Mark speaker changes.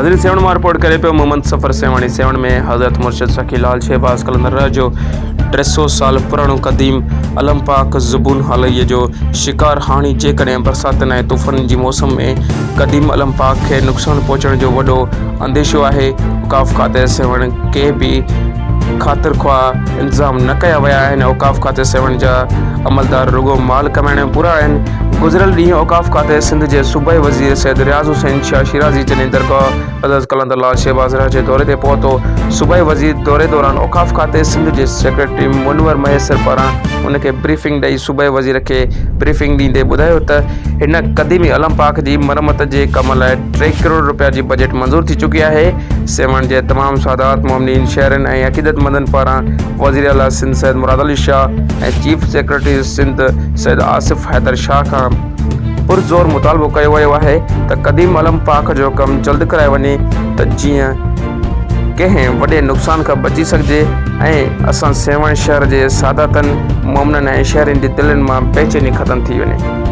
Speaker 1: ناظرين سيوهڻ مان رپورٽ ڪري پيو محمد سفر سيوهاڻي سيوهڻ ۾ حضرت مرشد سخي لال شهباز قلندر رح جو 300 سال پراڻو قديم علم پاڪ زبون حاليء جو شڪار هاڻي جيڪڏهن برساتن ۽ طوفانن جي موسم ۾ قديم علم پاڪ کي نقصان پهچڻ جو وڏو انديشو آهي اوقاف کاتي سيوهڻ ڪي به خاطر خواهه انتظام نه ڪيا ويا آهن اوقاف کاتي سيوهڻ جا عملدار رڳو مال ڪمائڻ ۾ پورا آهن گذريل ڏينهن اوقاف کاتي سنڌ جي صوبائي وزير سيد رياض حسين شاهه شيرازي جڏهن درگاهه حضرت قلندر لال شهباز رح جي دوري تي پهتو صوبائي وزير دوري دوران اوقاف کاتي سنڌ جي سيڪريٽري منور مهيسر پاران ان کي بريفنگ ڏئي صوبائي وزير کي بريفنگ ڏيندي ٻڌايو ته هن قديمي علم پاڪ جي مرمت جي ڪم لاء ٽي ڪروڙ رپيا جي بجيٽ منظور ٿي چڪي آهي. سيوهڻ جي تمام سادات، مؤمنين، شهرين ۽ عقيدتمندن پاران وزيراعليٰ سنڌ سيد مراد علي شاهه ۽ چيف سيڪريٽري سنڌ سيد آصف حيدر شاهه کان پرزور مطالبو ڪيو ويو آهي ته قديم علم پاڪ جو ڪم جلد ڪرايو وڃي ته جيئن ڪنهن وڏي نقصان کان بچي سگهجي ۽ اسان سيوهڻ شهر جي ساداتن، مؤمنن ۽ شهرين جي دلين مان بيچيني ختم ٿي وڃي.